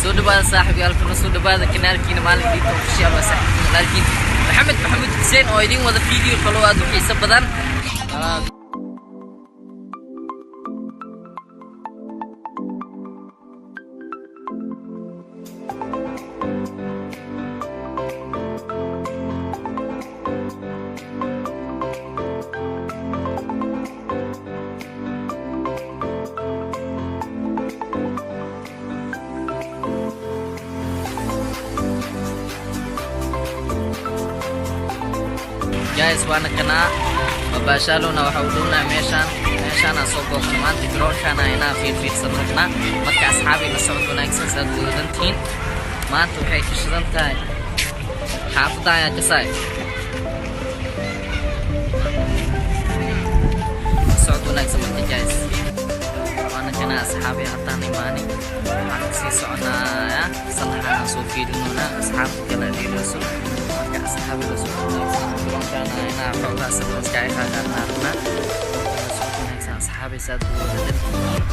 Soo dhawaada, saaxiibyaal, kuna soo dhawaada kanaalkiina Maalinka Liita Official. Waa saaxiibkiina, walaalkiin Maxamed Maxamuud Xuseen oo idin wada video kaloo aad u xiiso badan. Guys, waana kanaa babaashaalona. Waxa u dhownaa meeshaan. Meeshaanaa soo booqna maanta, garoonkaana inaa fiirfiirsan rabnaa. Marka asxaabi, la socod wanaagsan. Saad wadadantihiin, maanta waxay ka shidan tahay xaafadda ayaa kasaay. La socod wanaagsan. Marka guys, waana kanaa asxaabi, haddaan imaanay, waxaan kasii soconaa salaxaanaan soo fiirinoonaa asxaabta kale adeegayso. Marka asxaabi, la socod wanaagsan. Garoonkaana inaa xoogaa sawir iskaga qaadaan rabnaa. La socod wanaagsan, asxaabi, saad wadadantihiin.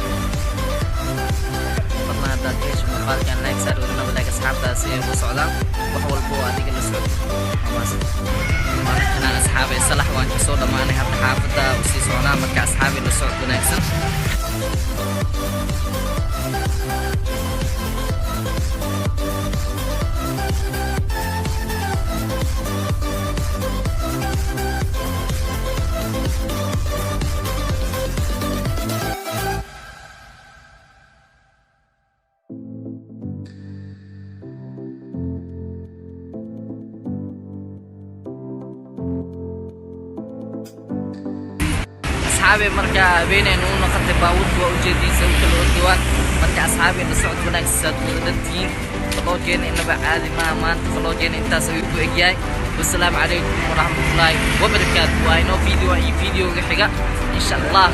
Fadlan haddaad ka hesho muuqaalkan, like saar, wadana wadaag asxaabtaas si ay ula socdaan wax walba oo adiga la socdo. Waana kanaa asxaabay, salax waan kasoo dhammaanay, hadda xaafadda u sii soconaa. Marka asxaabi, la socod wanaagsan. Asxaabi, marka habeenaynu u noqotay, baabuurka waa ujeediisa u kala ordawaan. Marka asxaabi, la socod wanaagsan. Saad wadadantihiin, vloggeena inaba caadi maaha maanta. Vloggeena intaas ayuu ku egyahay. Wasalaamu calaykum waraxmatullaahi wabarakaatu. Waa inoo video iyo videoga xiga, insha Allah.